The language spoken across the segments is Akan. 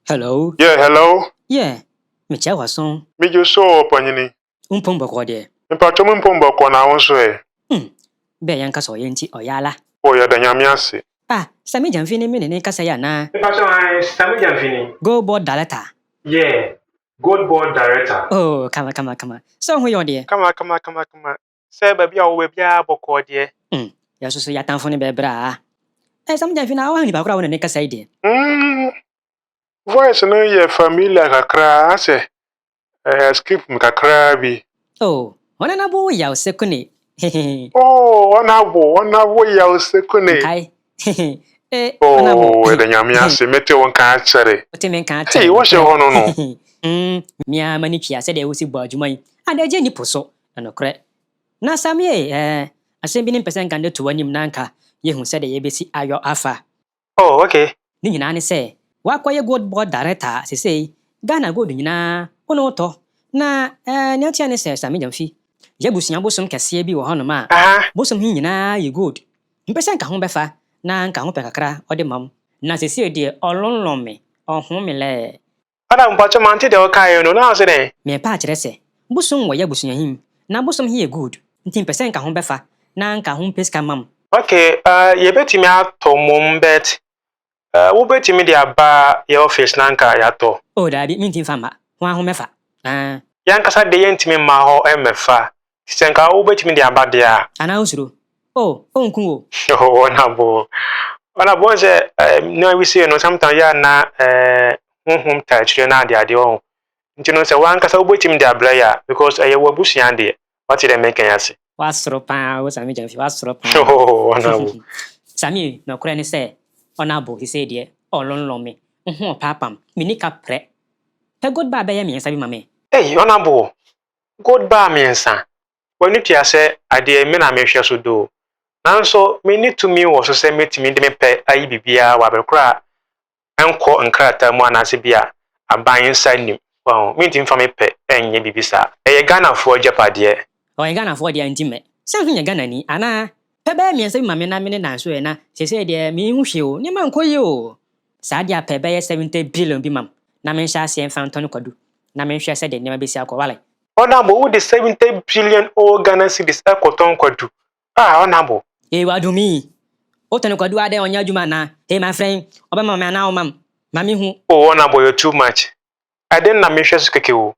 Hello. Yeah, hello. Yeah, mekyia w'aso. Megye so wɔ panyini. Mpom bɔkɔɔ deɛ. Mpatwɔ mu mpom bɔkɔɔ na wo nso ɛ? Bɛɛ yɛnka sɛ ɔyɛ nti ɔyɛ ala. O yɛda Nyame ase. Ah, Sammy Gyamfi ne me ne ne kasa yi anaa? Mpatwɔ ae, Sammy Gyamfi ni. Gold Board Director. Yeah, Gold Board Director. Oh, kama kama kama. Sɛ wo ho yɛ ɔdeɛ? Kama kama kama kama. Sɛ baabi a wowɔ biara bɔkɔɔ deɛ. Yɛ so so yɛatamfo no bɛbrɛ a. Eh, Sammy Gyamfi na woahu nipa koro a wo ne ne kasa yi deɛ? Voice no yɛ familiar kakra asɛ escape me kakra bi. Oh, Honorable Yaw Sekune. Oh, Honorable Yaw Sekune. Nkae. Eh, Oh, Honorable. yɛda Nyame ase mete wo nka akyɛre. Wote me nka akyɛre. Hey, wohyɛ hɔ no no. Mea m'ani tua sɛdeɛ wosi bɔ adwuma yi. Adagye ni po so. Ɛnokorɛ. Na Sammy, asɛm bi ne mpɛ sɛ nka de to w'anim na nka yɛhu sɛdeɛ yɛbɛsi ayɔ afa. Oh, okay. Ne nyinaa ne sɛ, woakɔyɛ Gold Board Director a sesei, Ghana gold nyinaa, wo ne wotɔ. Na nea ɔtea ne sɛ Sammy Gyamfi, yɛabusua bosom kɛseɛ bi wɔ hɔnom a, bosom yi nyinaa yɛ gold. Mpɛ sɛ nka ho bɛfa na nka ho pɛ kakra ɔde ma m. Na sesei deɛ ɔlonlɔn me, ɔho me lɛɛ. Ada mpatwɔ mante deɛ ɔkaeɛ no, na ɔse dɛn? Meɛpa akyerɛ sɛ, bosom wɔ yɛ abusuahim, na bosom yi yɛ gold. Nti mpɛ sɛ nka ho bɛfa na nka ho mpɛ sika ma m. Okay, yɛbɛtumi atɔ mmom but wobɛtumi de aba yɛ office na nka yɛatɔ. Oh, daabi, menti mfa mma. Ho aho mɛfa. Ah, Yɛankasa de yɛntumi mma hɔ mmɛfa. Sɛ nka wobɛtumi de aba deɛ a. Anaa wosuro? Oh, ɔnku o. Oh, Honorable. Honorable sɛ nneɛma bi sei no sometimes yɛ a na honhom ta akyire na ade adeɛ wɔ ho. Nti no sɛ wankasa wobɛtumi de abrɛ yɛ a because ɛyɛ w'abusua deɛ. Wate dɛ meka yi ase. Wasoro paa, wo Sammy Gyamfi, wasoro paa. Oh, Honorable. Sammy, nokorɛ ne sɛ, Honorable sesei deɛ, ɔlonlɔn me. Ho ɔpaapam, menni ka prɛ. Pɛ gold bar bɛyɛ mmiɛnsa bi ma me. Hey, Honorable. Gold bar mmiɛnsa. W'ani tua sɛ adeɛ me na mehwɛ so do. Nanso menni tumi wɔ so sɛ mɛtumi de me pɛ ayi biribiara wɔ abere koro a ɛnkɔ nkrataa mu anaasɛ bi a aban nsa nnim. Wɔn mentumi mfa me pɛ ɛnyɛ biribi saa. Ɛyɛ Ghanafoɔ agyapadeɛ. Ɔyɛ Ghanafoɔ deɛ nti mɛ. Sɛ ho yɛ Ghanani anaa? Pɛ bɛyɛ mmiɛnsa bi ma me na me ne nanso ɛ na sesei deɛ menhu hwee o. Nneɛma nkɔ yie o. Saa deɛ apɛ bɛyɛ 70 billion bi mam na menhyɛ aseɛ mfa ntɔ no kwadu na menhwɛ sɛdeɛ nneɛma bɛsi akɔ wale. Honorable, wode 70 billion old Ghana cedis ɛkɔtɔn kwadu. Ah, Honorable. Ee, wadumi. Wotɔ no kwadu adɛn ɔnyɛ adwuma anaa? Hey, my friend, ɔbɛma me anaa ɔmam? Ma mehu. Oh, Honorable, you're too much. Ade na mehwɛ so kɛkɛ o.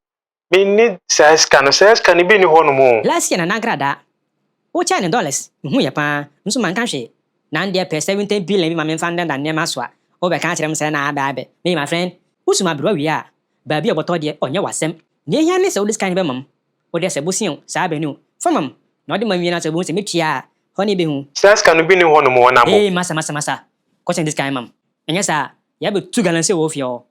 Menni saa sika no, saa sika no bi ni hɔnom o. Last year na nagradaa. Wokyɛɛ ne dollars, mehu yɛ paa, nso manka hwee. Na ndeɛ pɛ 70 billion bi ma memfa ndeda nneɛma so a, wobɛka akyerɛ m sɛ na abɛ abɛ. Me my friend, wosum aberewa wie a, baabi a ɔbɔtɔ deɛ ɔnyɛ w'asɛm. Nea ehia ne sɛ wode sika no bɛma m. Wode sɛ bosia o, saa abɛni o, fa ma m. Na ɔde ma wie na sɛ wohu sɛ metua a, hɔ ne bɛhu. Saa sika no bi ni hɔnom, Honorable. Ee, masa masa masa. Kɔsɛn de sika ma m. Ɛnyɛ saa, yɛabɛtu galamsey wɔ wo fie hɔ.